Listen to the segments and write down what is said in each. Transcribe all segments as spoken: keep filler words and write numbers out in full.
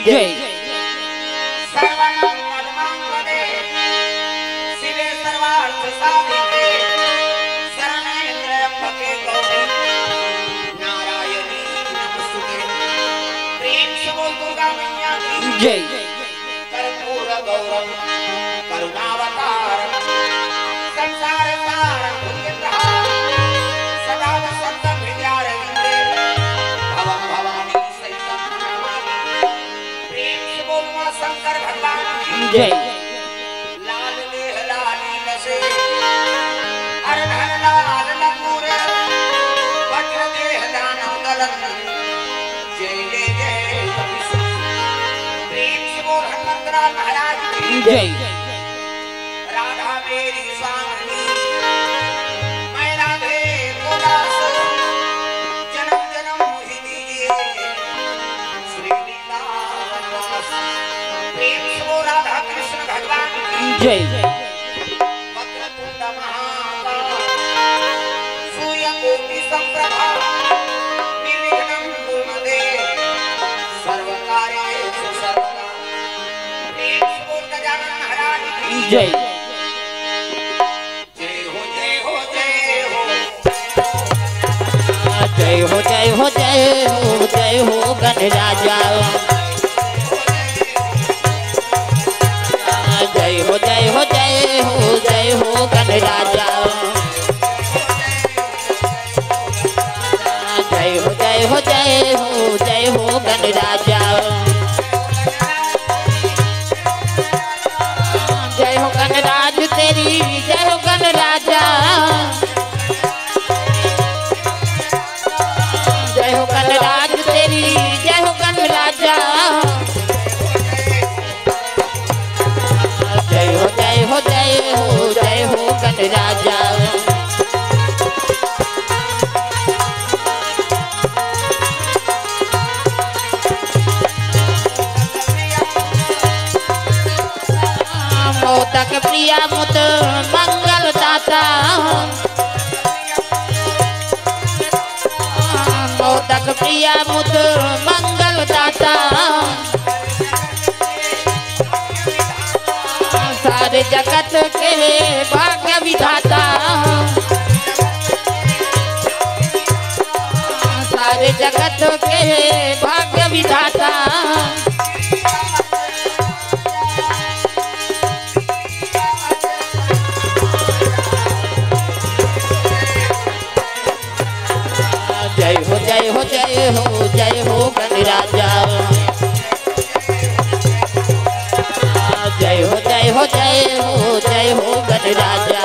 जय। सर्वाणां पद्मांगदे शिवे सर्वार्थ साधिके शरण्ये त्र्यंबके गौरी नारायणी नमोस्तुते। प्रेम से बोल दुर्गा मैया की जय। कर्पूर गौरम करुणावतारम संसार सारम भुजगेंद्रहारम सदा वसंतम हृदयारविंदे भवम भवानी सहितम नमामि। प्रेम से बोल मां शंकर भगवान की जय। लाल देह लाल लसे, हर धर लाल लंगूर, वज्र देह दानव दलन, जय जय जय कपिसुर। प्रेम से बोल हनुमंतलाल महाराज की जय। राधा मेरी स्वांगनी, मैं राधे को दास, जन्म जन्म मुझे दीजिए श्री वृंदावन वास। प्रेम से बोल राधा कृष्ण भगवान की जय। वक्रतुंड महाकाय सूर्यकोटि समप्रभा निर्विघ्नं कुरु मे देव सर्वकार्येषु सर्वदा। प्रेम से बोल गजानन महाराज की जय। जय हो जय हो जय हो। जय हो जय हो जय हो जय हो गणराजा। जय हो जय हो जय हो जय हो गणराजा। जय हो जय हो जय हो जय हो गणराजा। जय हो गणराज तेरी, जय हो गणराजा। जय हो गणराज तेरी, जय हो गणराजा। जय हो जय हो जय हो जय हो गणराजा। मोदक प्रिया मुद मंगल दाता। मोदक प्रिया मुद मंगल दाता। जगत के भाग्य विधाता, सारे जगत के भाग्य विधाता। जय हो, जय हो, जय हो, जय हो गणराजा। जय हो, जय हो, जय हो, जय हो गणराजा।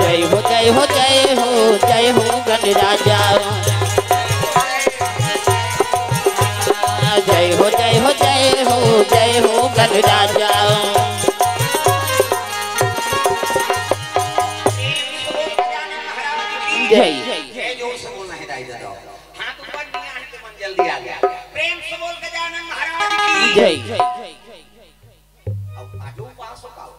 जय हो, जय हो, जय हो, जय हो गणराजा। जय हो, जय हो, जय हो, जय हो गणराजा। जय। जय जोर से बोलना है दाई दादा। हाथ ऊपर नहीं आने के मन जल्दी आ गया। प्रेम से बोल गजानन महाराज की जय। अब आजू उपास हो पाओ।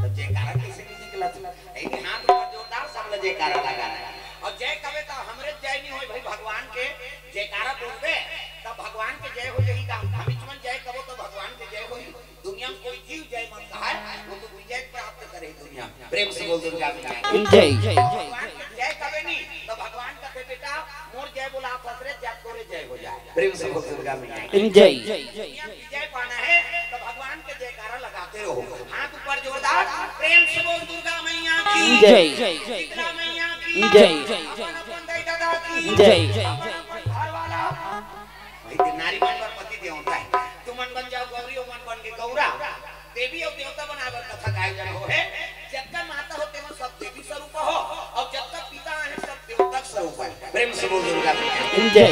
तब जयकारा कैसे नहीं निकला था? यही हाथ ऊपर जोरदार सब लोग जयकारा लगाना है। और जय कबे तो हमरे जय नहीं होए भाई, भगवान के जयकारा बोलबे, तब भगवान के जय हो जाही। का हम इचमन जय कबो तो भगवान के जय होही। दुनिया में कोई जीव जय मन कहाय, वो तो विजय प्राप्त करे दुनिया में। प्रेम से बोल दुर्गा मैया की जय। भगवान के जय कबे नहीं, तो भगवान का दे बेटा, मोर जय बोला फसरे, जब तोरे जय हो जाए। प्रेम से बोल दुर्गा मैया की जय। दुनिया में विजय पाना है, तो भगवान के जयकारा लगाते रहो। हाथ ऊपर जोरदार, प्रेम से बोल दुर्गा मैया की जय। शीतला मैया की जय। अपन अपन दाई दादा की जय। अपन अपन घर वाला। वही दिन नारी मन बर पति देवता है। तुमन बन जाओ गौरी, ओमन बन के गौरा। देवी और देवता बनाए बर कथा का आयोजन हो है। जतका माता हो, तेमन सब देवी स्वरूप हो, और जतका पिता है, सब देवता स्वरूप है। प्रेम से बोल दुर्गा मैया की जय।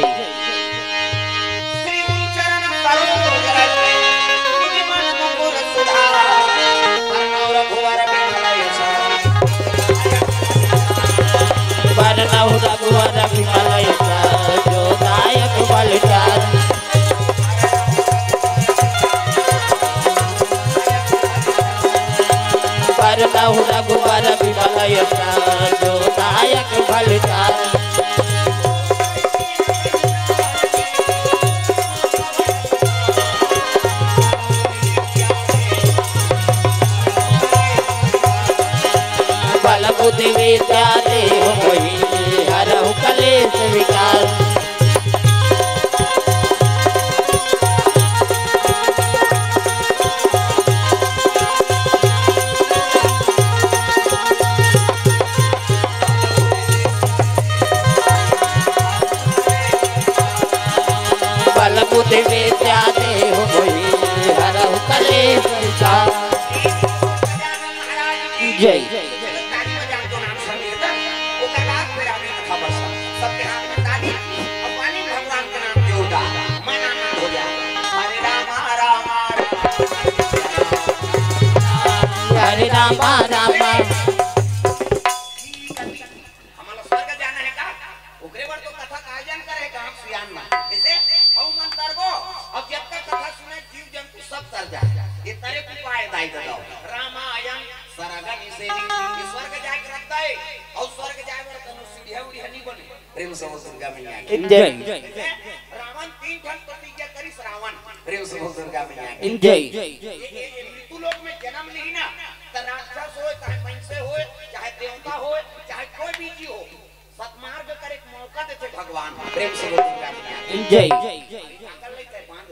श्री गुरु चरण सरोज रज, निज मन मुकुर सुधार, बरनउँ रघुवर विमल यश। बरनउँ रघुवर विमल यश, जो दायक बलचारी। बरनउँ रघुवर विमल यश, जो दायक बलचारी। बल बुद्धि विद्या देहु मोहि, हरहु कलेस विकार। बल बुद्धि विद्या देहु मोहि, हरहु कलेस विकार। जय। ताली बजान तो नाम संकीर्तन, ओकर बाद फिर आगे कथा बरसा। सबके हाथ में ताली और पानी भगवान के नाम जोरदार, मन आनंद हो जाए। हरे रामा, रामा, रामा। हरे रामा, रामा। हमन ला स्वर्ग जाना है का? ओकरे बर तो कथा का आयोजन करे हे, गांव सियान में। जैसे हऊ मन तरबो, अब जब तक कथा सुने, जीव जंतु सब तर जाए। ये तरे उपाय दाई बताओ। रामायण सरग निषेधी, ये स्वर्ग जाए के रखता है, और स्वर्ग जाए बर कोनो सीढ़िया उढ़िया नहीं बने। प्रेम से बोल दुर्गा मैया की जय। जैसे रावण तीन ठन प्रतिज्ञा करिस रावण। प्रेम से बोल दुर्गा मैया की जय। ये, ये, ये मृत्यु लोक में जन्म नहीं ना, तो राक्षस होए, चाहे मनुष्य होए, चाहे देवता होए, चाहे कोई भी जीव हो, सतमार्ग करे के मौका देथे भगवान। प्रेम से बोल दुर्गा मैया की जय। अरे, ताकत नहीं ते बांध।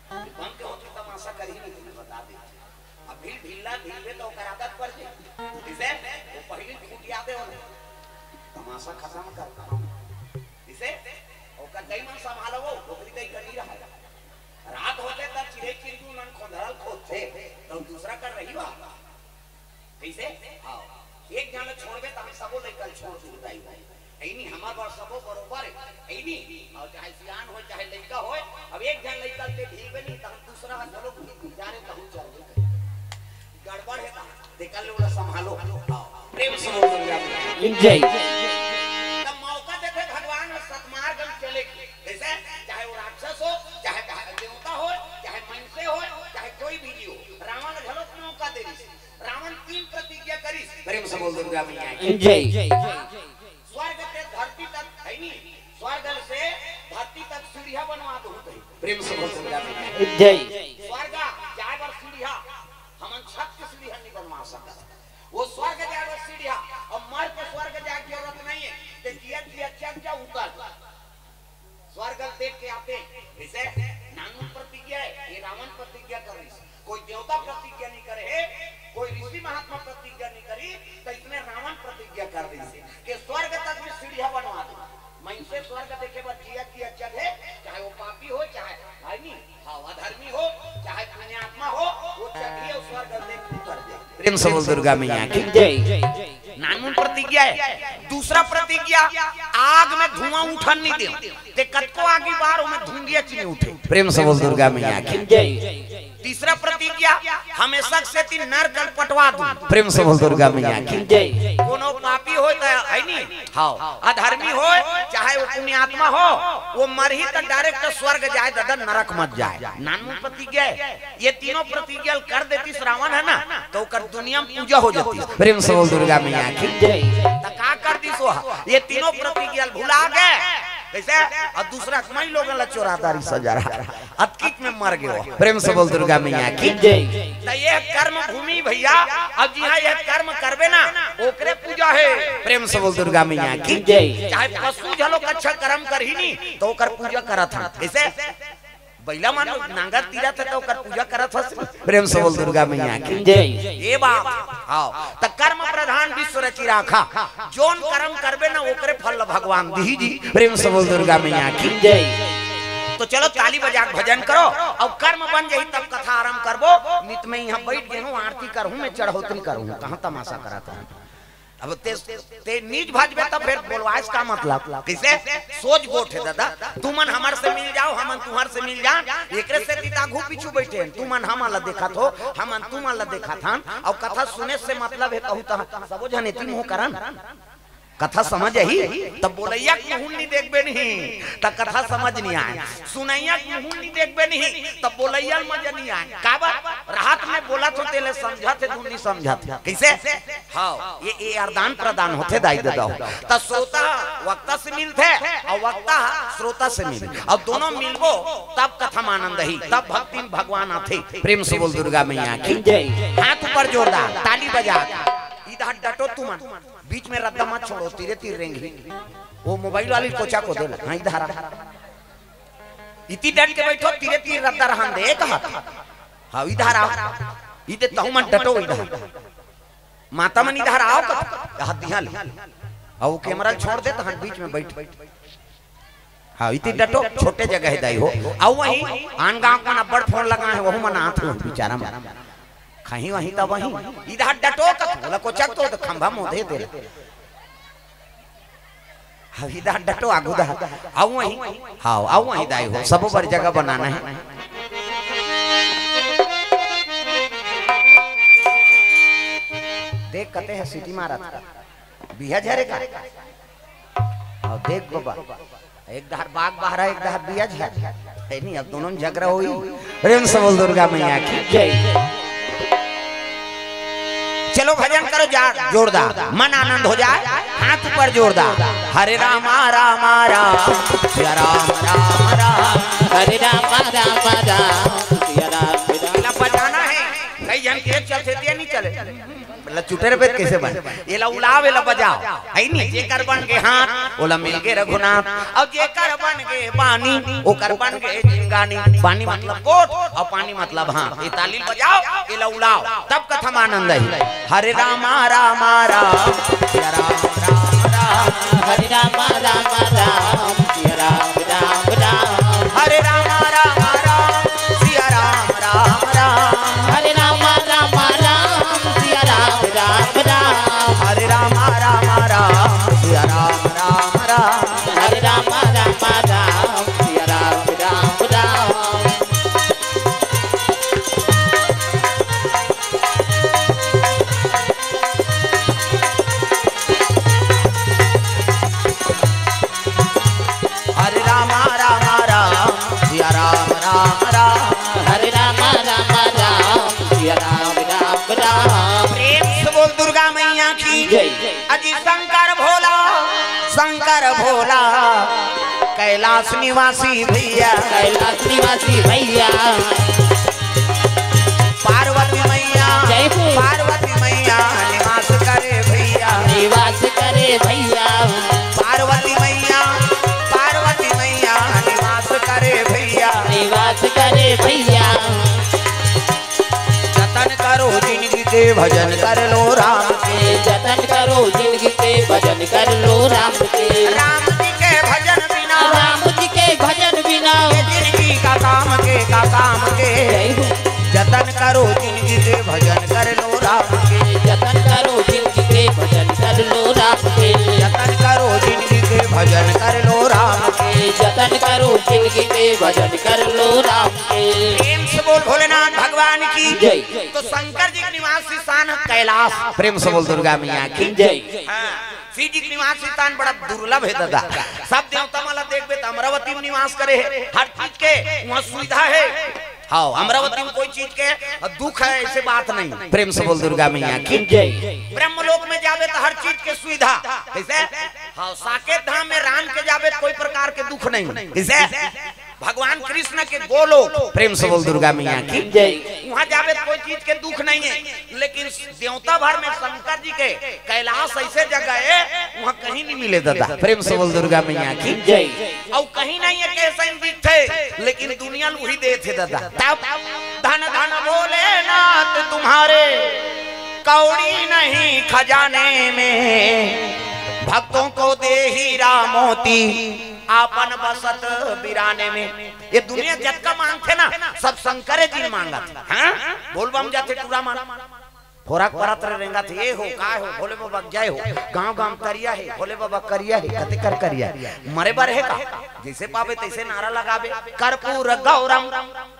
बांध के होत तमाशा कर ही नहीं, तुम्हें बता दे। अब भीड़ ढीला ढीलबे तो ओकर आदत पड़ जाए। जैसे वो पहली फूट याद है उन्हें। तमाशा खत्म कर। जैसे ओकर दई मन संभालो, वो ओकरी दई कर नहीं रहा। रात होते तब चिड़ै चिरगुन मन खोंधरल खोदथे, तो दूसरा कर रही बा। कइसे? हाँ। एक झन ल छोड़बे, त हम सबो लइका ल छोड़ देबे, दाई भाई। अइनी हमर बर सबो बरोबर हे। अइनी, अउ चाहे सियान होय, चाहे लइका होय, अब एक झन लइका ल ते ढीलबे नहीं, त हम दूसरा ह घलो ढील दी, जा रे, तहूँ चल दे। गड़बड़ हे ना, तेकर ले ओला संभालो। प्रेम से बोल दुर्गा मैया की जय। तब मौका देथे भगवान ह सतमार्ग म चले के। जैसे चाहे वो राक्षस हो, चाहे देवता हो, चाहे मनुष्य हो, चाहे कोई भी जीव हो, रावण घलो मौका दे दिस। रावण तीन प्रतिज्ञा करिस। प्रेम से बोल दुर्गा मैया की जय। स्वर्ग से धरती तक, है नी, स्वर्ग से धरती तक सीढ़िया बनवा दूं कही। प्रेम से बोल दुर्गा मैया की जय। स्वर्ग जाए बर सीढ़िया, हमन छत के सीढ़िया नहीं बनवा सकत। वो स्वर्ग जाए बर सीढ़िया, अउ मर के स्वर्ग जाए के जरूरत नहीं है। ते जियत जियत चल जा, उतर। स्वर्ग देख के आते, जैसे नानू प्रतिज्ञा है, ये रावण प्रतिज्ञा कर रही है। कोई देवता प्रतिज्ञा नहीं करे है, कोई ऋषि महात्मा प्रतिज्ञा नहीं करी, तो इसने रावण प्रतिज्ञा कर रही है कि स्वर्ग तक भी सीढ़िया बनवा दो। मैं इसे स्वर्ग देखे बर जिया जिया चढ़े, चाहे वो पापी हो, चाहे, है नी, हाँ, अधर्मी हो, चाहे पुण्यात्मा हो, वो चढ़िए उस स्वर्ग देख उतर जाए। प्रेम से बोल दुर्गा मैया की जय। नानमुन प्रतिज्ञा है। दूसरा प्रतिज्ञा, आग में धुआं उठन नहीं दे। ते कतको आगी बार, ओमे धुंधिया च नहीं उठे। प्रेम से बोल दुर्गा मैया की जय। तीसरा प्रतिज्ञा, हमेशा से तीन नर कल पटवा दूं। प्रेम से बोल दुर्गा मैया की जय। कोनो पापी होय त, है नी? हाँ। अधर्मी होय, चाहे वो पुण्यात्मा हो, वो मरही त direct स्वर्ग जाए, दादा नरक मत जाए। नानमुन प्रतिज्ञा है। ये तीनों प्रतिज्ञा कर देतिस रावण है ना, तो ओकर दुनिया में पूजा हो जाती। प्रेम से बोल दुर्गा मैया की जय। त का कर दिस वो? ये तीनों प्रतिज्ञा भुला गए। कैसे? और दूसरा कमाई लोगन ला चोरादारी सजा रहा। अतकीच में मर गयो। प्रेम से बोल दुर्गा मैया की जय। त ये कर्म भूमि भैया, अब जिहाँ ये कर्म करबे ना, ओकरे पूजा है। प्रेम से बोल दुर्गा मैया की जय। चाहे पशु झलो अच्छा कर्म करही नी, तो ओकर पूजा करत हन। कैसे? बैला मन नांगर तीरत हे त ओकर पूजा करत हस। प्रेम से बोल दुर्गा मैया की जय। ये बात। हाँ, त कर्म प्रधान विश्व रचि राखा। जोन कर्म करबे ना ओकरे फल ल भगवान दिही जी। प्रेम से बोल दुर्गा मैया की जय। तो चलो ताली बजा के भजन करो अउ कर्म बन जाही तब कथा आरंभ करबो। नित में यहाँ बैठ गे हूँ, आरती करहूँ, मैं चढ़ौतरी करहूँ, कहाँ तमाशा करत हूँ। अब ते, ते नीच भजबे त फिर बोलवाइस का मतलब? कैसे? सोच गोठ है दादा, तुमन हमर से मिल जाओ, हमन तुहर से मिल जान, एकरे से तीता आघू पीछू बैठे हैं, तुमन हमन ला देखत हो, हमन तुमन ला देखत हन, अउ कथा सुने से मतलब है कहू त सबो झन एती मुँह करन। कथा समझ आही, तब बोलैया के मुँह नहीं देखबे नहीं, त कथा समझ नहीं आए। सुनैया के मुँह नहीं देखबे नहीं, तब बोलैया ल मजा नहीं आए। काबर? राहत में बोलत हो, तेले समझत हे, धुन नहीं समझत हे। कैसे? हाँ, ये, ये आदान प्रदान होथे दाई ददा हो। त श्रोता वक्ता से मिलथे अउ वक्ता श्रोता से मिलथे, अउ दोनों मिलबो तब कथा में आनंद ही, तब भक्ति में भगवान आथे। प्रेम से बोल दुर्गा मैया की जय। हाथ ऊपर जोरदार, ताली बजा। इधर डटो तुमन, बीच में रद्दा मत छोड़ो, तीरे तीर रेंगी। वो मोबाइल वाली कोचा को दे ला। हाँ, इधर आ। इती डट के बैठो, तीरे तीर रद्दा रहन दे, एक हाथ। हाँ, इधर आओ। इते तहु मन डटो इधर। माता मन इधर आओ कथा। हाथ दिहा ले। अउ वो कैमरा छोड़ दे, तहन बीच में बैठ। हाँ, इती डटो, छोटे जगह हे दाई हो। अउ वहीं आन गाँव मन अब्बड़ फोन लगा हे, वहू मन आत हो बेचारा मन। खही वहीं तब वहीं। इधर डटो कथा, बोला कोचक तो, तो खंभा मोदे दे। हाँ, इधर डटो आगू दा। अउ वहीं। हाँ, अउ वहीं दाई हो, सबो बर जगह बनाना हे। देख कते हे सीटी मारत। बिहा झरे का? हाँ, देख बाबा, एक धार बाग बहरा, एक धार बिहा झरे। हे नहीं, अब दोनों में झगड़ा होई। प्रेम से बोल दुर्गा मैया की जय। चलो भजन करो जा, जोरदार, मन आनंद हो जाए, हाथ ऊपर जोरदार। हरे रामा रामा राम, सिया राम राम राम। हरे रामा रामा राम, सिया राम राम। इला बजाना हे, कई झन के एक चलथे ते नहीं चले। मतलब चुटेर पे कैसे बन? एला उलाव, एला बजाव। है नी, जेकर बन के हाथ, ओला मिल के रघुनाथ। अउ जेकर बन के पानी, ओकर बन के जिंदगानी। पानी मतलब गोठ, अउ पानी मतलब हाथ। ये ताली बजाव, एला उलाव, तब कथा में आनंद आही। हरे रामा रामा राम, सिया राम राम राम। हरे रामा रामा राम, सिया राम राम राम। हरे रामा रामा राम, सिया राम राम राम। हरे रामा रामा राम, सिया राम राम राम। हरे रामा रामा राम, सिया राम राम राम। हरे रामा रामा राम, सिया राम राम राम। जय। अजी शंकर भोला, शंकर भोला, कैलाश निवासी भैया। कैलाश निवासी भैया। पार्वती मैया, जय हो। पार्वती मैया निवास करे भैया। निवास करे भैया। पार्वती मैया, पार्वती मैया निवास करे भैया। निवास करे भैया। जतन करो जिनगी के, भजन कर लो राम के। जतन करो जिनगी के, भजन कर लो राम के। राम जी के भजन बिना, राम जी के भजन बिना, ये जिनगी का काम के, का काम के। जय हो। जतन करो जिनगी के, भजन कर लो राम के। जतन करो जिनगी के, भजन कर लो राम के। जतन करो जिनगी के, भजन कर लो राम के। जतन करो जिनगी के, भजन कर लो राम के। प्रेम से बोल भोलेनाथ भगवान की जय। तो शंकर जी के निवास स्थान है कैलाश। प्रेम से बोल दुर्गा मैया की जय। हाँ, शिव जी के निवास स्थान बड़ा दुर्लभ है दादा। सब देवता मन ला देखबे त अमरावती में निवास करे है, हर चीज के वहाँ सुविधा है। हाँ, अमरावती में कोई चीज के दुख है, ऐसे बात नहीं। प्रेम से बोल दुर्गा मैया की जय। ब्रह्मलोक में जाबे त हर चीज के सुविधा। कैसे? हाँ, साकेत धाम में राम के जाबे त कोई प्रकार के दुख नहीं। कैसे? भगवान कृष्ण के गोलोक। प्रेम से बोल दुर्गा मैया की जय। वहाँ जाबे त कोई चीज के दुख नहीं है, लेकिन देवता भर में शंकर जी के कैलाश ऐसे जगह है, वहाँ कहीं नहीं मिले दादा। प्रेम से बोल दुर्गा मैया की जय। और कहीं नहीं है कैसे दिखते, लेकिन दुनिया ल उही देथे दादा। तब धन धन भोलेनाथ तुम्हारे कौड़ी नहीं खजाने में, भक्तों को दे हीरा मोती आपन बसत बिराने में। ये दुनिया जतका मांगथे ना, सब शंकरे जी मांगत। हाँ, बोलबम जाथे टूरा मन, फोरक परत रे रेंगत, ये हो, का हो, भोले बाबा जय हो, गांव गांव तरिया है, भोले बाबा करिया है, कते कर करिया है, मरे बर है का? जैसे पावे तैसे नारा लगावे, कर्पूर गौरम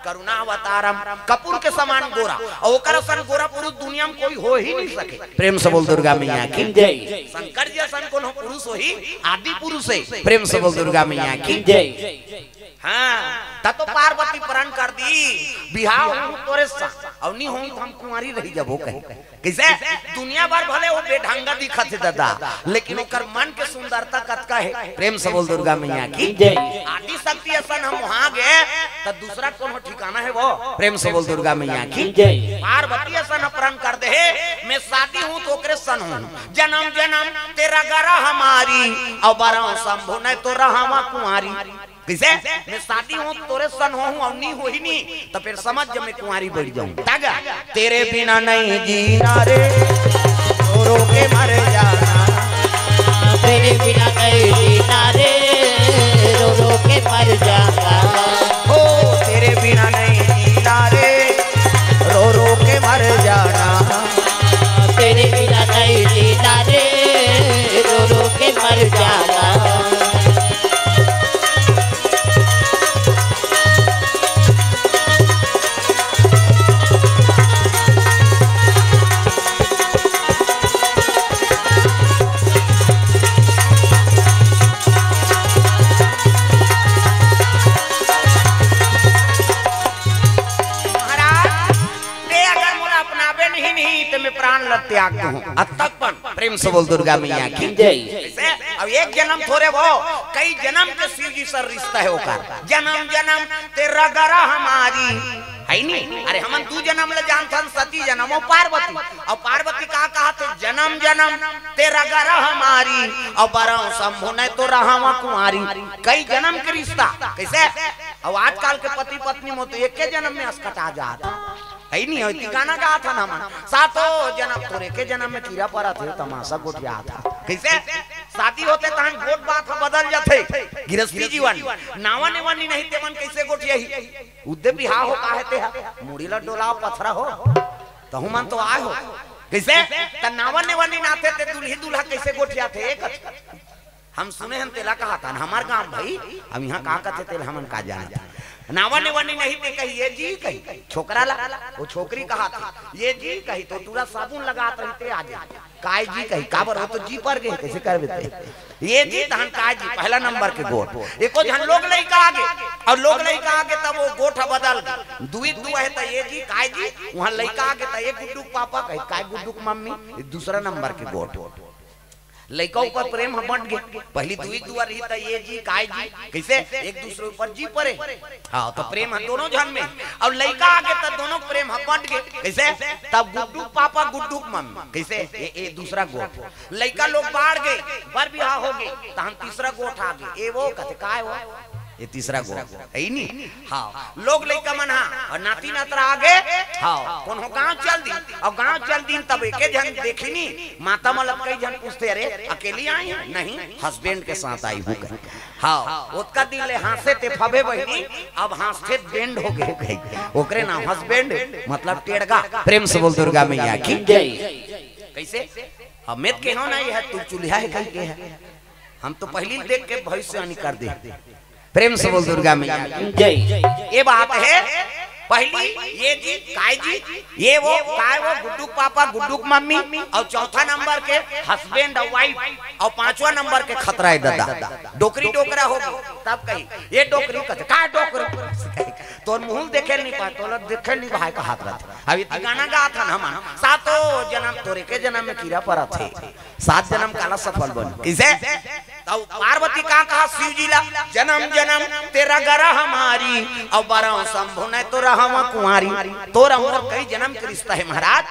करुणावतारम। कपूर के समान गोरा, और ओकर असन गोरा पुरुष दुनिया में कोई हो ही नहीं सके। प्रेम से बोल दुर्गा मैया की जय। शंकर जी असन कोनो पुरुष होही, आदि पुरुष है। प्रेम से बोल दुर्गा मैया की जय। हाँ, त तो पार्वती प्रण कर दी, बिहाव होहूं तोरे सा, और नहीं होहूं त हम कुंवारी रही जबो कहे। कैसे? दुनिया भर भले वो बेढंगा दिखत है दादा, लेकिन ओकर मन के सुंदरता कतका है। प्रेम से बोल दुर्गा मैया की जय। आदि शक्ति असन हम वहां गए त दूसरा कोनो ठिकाना है वो। प्रेम से बोल दुर्गा मैया की जय। पार्वती असन प्रण कर दे है, मैं शादी होहूं त ओकरे सन होहूं, जन्म जन्म तेरा गरा हमारी, और बरहूं शंभु नहीं तो रहवा कुंवारी। कैसे? मैं शादी होहूं तोरे सन होहूं, और नहीं होही नहीं, तो फिर समझ जब मैं कुंवारी बैठ जाऊं। तागा, तेरे बिना नहीं जीना रे, रो रो के मर जाना। तेरे बिना नहीं जीना रे, रो रो के मर जाना। हो, तेरे बिना नहीं जीना रे, रो रो के मर जाना। तेरे बिना नहीं जीना रे, रो रो के मर जाना। महाराज, ते अगर मोला अपनाबे नहीं, नहीं, ते मैं प्राण ल त्याग दूं। अतक पण प्रेम से बोल दुर्गा मैया की जय। ऐसे अब एक जन्म थोरे वो, कई जन्म के शिव जी से रिश्ता है ओकर। जन्म जन्म तेरा गरा हमारी, है नी? अरे हमन दू जन्म ले जानथन, सती जन्म और पार्वती। और पार्वती का कहा थे, जन्म जन्म तेरा गरा हमारी, और बरहूं शंभु नहीं तो रहवा कुंवारी। कई जन्म के रिश्ता। कैसे? अब आजकल के पति पत्नी में तो एक जन्म में असकटा जात है। है नहीं, होती गाना गात हन हमन, सातों जन्म तोरे के जन्म में कीरा परत हे, तमाशा गोठियात हे। कैसे? शादी होथे तहन गोठ बात ह बदल जाथे। गिरस्ती जीवन, नावा नेवा नी नहीं तेमन कैसे गोठियाही? उद्दे बिहाव हो काहे ते ह? मुड़ी ल डोला पथरा हो, तहु मन तो आए हो। कैसे? त नावा नेवा नी नाथे ते दुल्ही दुल्हा कैसे गोठियाथे? एक हम सुने हन तेला कहा था, हमार गांव भाई, अब यहाँ का कथे तेला हमन का जानत हन। नावा नेवानी नहीं ते कही, "ये जी" कही, छोकरा ला, वो छोकरी कहा थे, "ये जी" कही, तो टूरा साबुन लगात रहिते आ जाए। "काय जी" कही, "काबर हो तो जी पर गए, कैसे कर देते?" "ये जी" तहन "काय जी", पहला नंबर के गोठ। एको झन लोग लइका आगे, और लोग लइका आगे तब वो गोठ बदल गए। दुई दुआ है त "ये जी", "काय जी", वहाँ लइका आगे त "ये गुड्डू के पापा" कही, "काय गुड्डू के मम्मी", ये दूसरा नंबर के गोठ। लइका ऊपर प्रेम ह बंट गे। पहली दुई दुआ रही त "ये जी", "काय जी", कैसे एक दूसरे ऊपर जी परे। हाँ, तो प्रेम ह दोनों झन में। और लइका आगे त दोनों प्रेम ह बंट गे। कैसे? तब गुड्डू के पापा, गुड्डू के मम्मी। कैसे? ये, ये दूसरा गोठ। लइका लोग बाढ़ गे, बर बिहाव हो गे, तहन तीसरा गोठ आ गे। "ए वो" कथे, "काय वो?" ये तीसरा गोठ है ही नहीं। हाँ, लोग लइका मन हा, और नाती नतरा आगे। हाँ, कोनो गांव चल दी, और गांव चल दी तब एके झन देखिनी, माता मन ला कई झन पूछते, "अरे, अकेली आई है?" "नहीं, हस्बैंड के साथ आई हूँ" कहे। हाँ, ओतका दिन ले हाँसे ते फबे बहिनी, अब हाँसथे बेंड हो गए कही। ओकरे नाम हस्बैंड, मतलब टेड़गा। प्रेम से बोल दुर्गा मैया की जय। कैसे? "हमें के हो ना, ये है तू चूल्हा है कही के है, हम तो पहली देख के भविष्यवाणी कर दे।" प्रेम से बोल दुर्गा मैया की जय। ये बात है, पहली "ये जी", "काय जी", "ये वो", "काय वो", गुड्डू के पापा, गुड्डू के मम्मी, और चौथा नंबर के हस्बैंड और वाइफ, और पांचवा नंबर के खतरा है दादा, डोकरी डोकरा हो गई। तब कही, "ये डोकरी" कथे, "का डोकरी?" "तोर मुंह देखे नहीं पाए, तोला देखे नहीं भाई" कहात रहथे। अभी तो गाना गात हन हमन, "सातों जन्म तोरे के जन्म में कीरा परत हे, सात जन्म काला सफल बन।" कैसे? तब पार्वती का कहा शिव जी ला, "जन्म जन्म तेरा गरा हमारी, और बरहूं शंभु नहीं तो रहवा कुंवारी।" तोर मोर कई जन्म के रिश्ता है महाराज,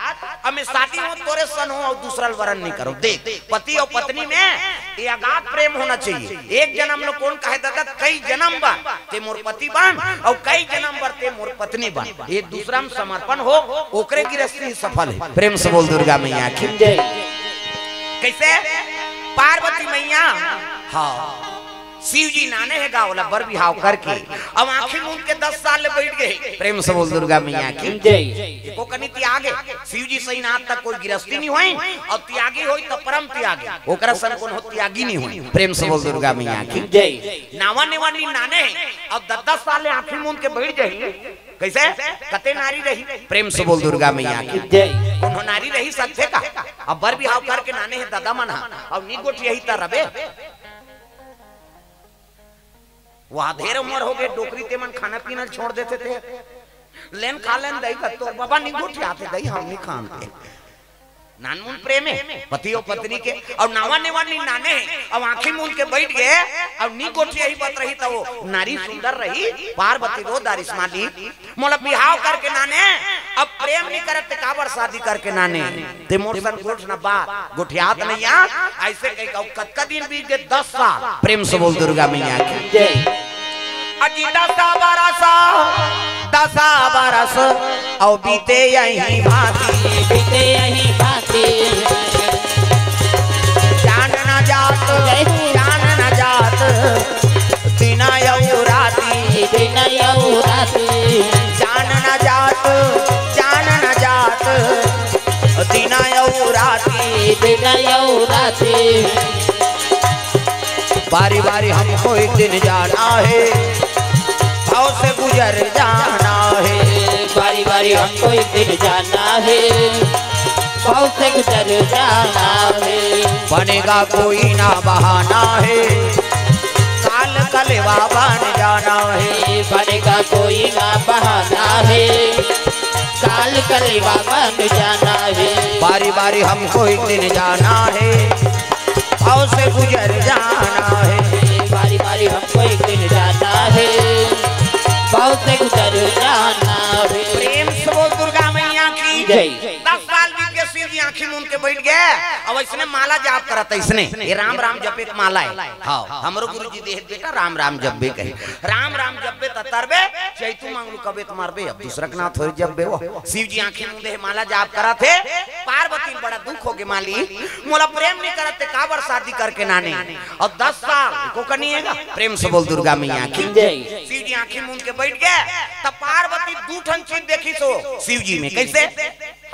अब मैं शादी हो तोरे सन हो और दूसरा वरण नहीं करो। देख, पति और पत्नी में ये अगाध प्रेम होना चाहिए। एक जन्म लो कौन कहे दादा, कई जन्म बा ते मोर पति बन, और कई जन्म बर ते मोर पत्नी बन। एक दूसरा में समर्पण हो, ओकरे गृहस्थी सफल है। प्रेम से बोल दुर्गा मैया की जय। कैसे? पार्वती मैया, हाँ, शिव जी नाने है गावला बर बिहाव करके, अब आंखी मूंद के दस साल ले बैठ गए। प्रेम से बोल दुर्गा मैया की जय। एको कनी त्यागे, शिव जी सही नाथ तक कोई गृहस्थी नहीं होई, और त्यागी होई तो परम त्यागी, ओकरा सन कोनो त्यागी नहीं होई। प्रेम से बोल दुर्गा मैया की जय। नावा नेवानी नाने, अब दस दस साल ले आंखी मूंद के बैठ जाही, कैसे? कते नारी रही? प्रेम से बोल दुर्गा मैया की जय। कोनो नारी रही सकथे का? अब बर बिहाव करके नाने है दादा मन हा, अब नी गोठियाही त रबे। वह ढेर उम्र हो गए, डोकरी ते मन खाना पीना छोड़ देते थे। "लेन खा लेन दई का, तोर बाबा नी गोठियाथे दई, हम नी खान के।" नानमुन प्रेम है पति और पत्नी के, और नावा नेवानी नाने है, अब आंखी मूंद के बैठ गए, अब नी गोठियाही बत रही तो वो नारी सुंदर रही, पार्वती रो दारिस माली, "मोला बिहाव करके नाने, अब प्रेम नहीं करत ते काबर शादी करके नाने, ते मोर सन गोठ ना बात गोठियात नहीं आ।" ऐसे कही कहू, कतका दिन बीत गए, दस साल। प्रेम से बोल दुर्गा मैया की जय। अजी दसा बरस, दसा बरस, और बीते यही भांति। बीते यही भांति। चान न जात, जय हो। चान न जात, दिन अउ राती। दिन अउ राती। चान न जात, चान न जात, दिन अउ राती। दिन अउ राती। बारी बारी हमको एक दिन जाना है, भाव से गुजर जाना है। बारी बारी हमको एक दिन जाना है, भाव से गुजर जाना है। बनेगा कोई ना बहाना है, काल कलेवा बन जाना है। बनेगा कोई ना बहाना है, काल कलेवा बन जाना है। बारी बारी हमको एक दिन जाना है, भाव से गुजर जाना है। बारी बारी हमको एक दिन जाना है, भाव से गुजर जाना है। प्रेम से बोल दुर्गा मैया की जय। दस साल बीत गए, शिव जी आंखी मूंद के बैठ गए। अब इसने माला जाप करत है, इसने ये राम राम जपे के माला है। हाँ, हमरो गुरु जी देहे बेटा राम राम जपबे कहे। राम राम जपबे त तरबे, चैतू मांगलू कबे त मरबे। अब दूसरा के नाथ हो जपबे वो। शिव जी आंखी मूंदे है, माला जाप करत है। पार्वती ल बड़ा दुख हो गे, "माली, मोला प्रेम नहीं करत ते काबर शादी करके नाने?" और दस साल को कनी है गा। प्रेम से बोल दुर्गा मैया की जय। शिव जी आंखी मूंद के बैठ गए, तब पार्वती दू ठन चीज देखी सो शिव जी में। कैसे?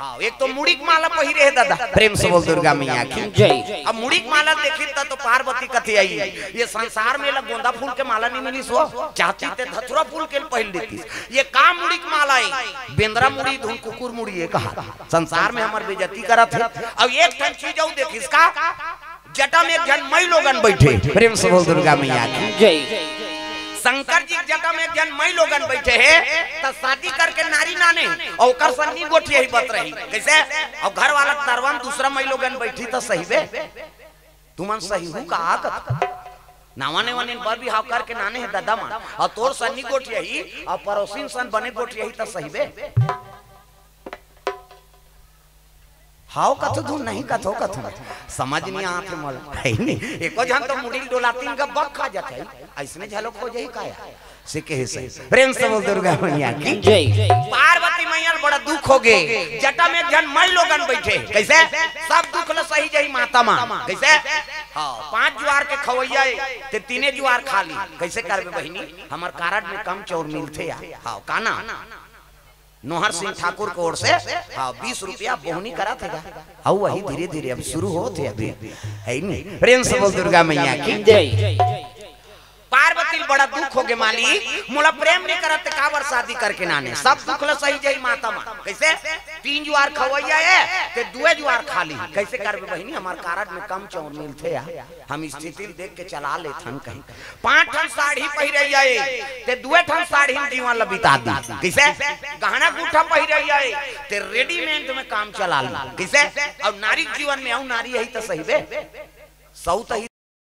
हाँ, एक तो मुड़ी के माला पहिरे हे दादा, प्रेम से बोल दुर्गा मैया की। जय। अब मुड़ी के माला देखी त तो पार्वती कथे आई, ये संसार में ला गोंदा फूल के माला नहीं मिलिस हो, चाहती ते धतुरा फूल के पहिर लेतिस। ये का मुड़ी के माला है? बेंदरा मुड़ी धुन कुकुर मुड़ी है कहा। संसार में हमर बेइज्जती करत हे। अब एक ठन चीज अउ देखिस का, जटा में एक झन मई लोगन बैठे, प्रेम से बोल दुर्गा मैया की। जय। शंकर जी के जटा में एक झन मई लोगन बैठे हे, त शादी करके नारी नाने, अउ ओकर सन्नी गोठियाही बत रही। कैसे? अउ घर वाला तरवन दूसरा मई लोगन बैठी त सहिबे? तुमन सही हू का कत? नावा ने वाने बर बिहाव करके नाने हे दादा मन, अउ तोर सन्नी गोठियाही, अउ पड़ोसिन सन बने गोठियाही त सहिबे? हाव कथो धुन नहीं कथो कथो। समझ नहीं आत हे मोला। है नहीं? एको झन तो मुड़ी ल डोलातिन का बक खा जात हे। अइसने झलक हो जाही काया? से कहे से। प्रेम से बोल दुर्गा मैया की। जय। पार्वती मैया ल बड़ा दुख हो गे। जटा में एक झन मई लोगन बैठे। कैसे? सब दुख ल सही जाही माता मन। कैसे? हाँ, पांच जुआर के खवैया ए, ते तीने जुआर खा ली। कैसे करबे बहिनी? हमर कारड में कम चाउर मिलथे या। हाँ, का ना? नोहर सिंह ठाकुर के ओर से, हाँ, बीस रुपया बोहनी करत हे गा। अउ वही धीरे-धीरे अब शुरू होत हे अभी, है नी? प्रेम से बोल दुर्गा मैया की। जय। पार्वती ल बड़ा दुख हो गे, मालिक, मोला प्रेम नहीं करत ते काबर शादी करके नाने? सब दुख ल सही जाही माता मन। कैसे? तीन जुआर खवैया ए, ते दुए जुआर खा ली। कैसे करबे बहिनी? हमर कारड में कम चाउर मिलथे या। हम स्थिति ल देख के चला लेथन कहीं। पांच ठन साड़ी पहिरैया ए, ते दुए ठन साड़ी म जीवन ल बिता दी। कैसे? गहना गुठा पहिरैया ए, ते रेडीमेड में काम चला ली। कैसे? अउ नारी के जीवन में अउ नारी यही त सहिबे। सौ त ही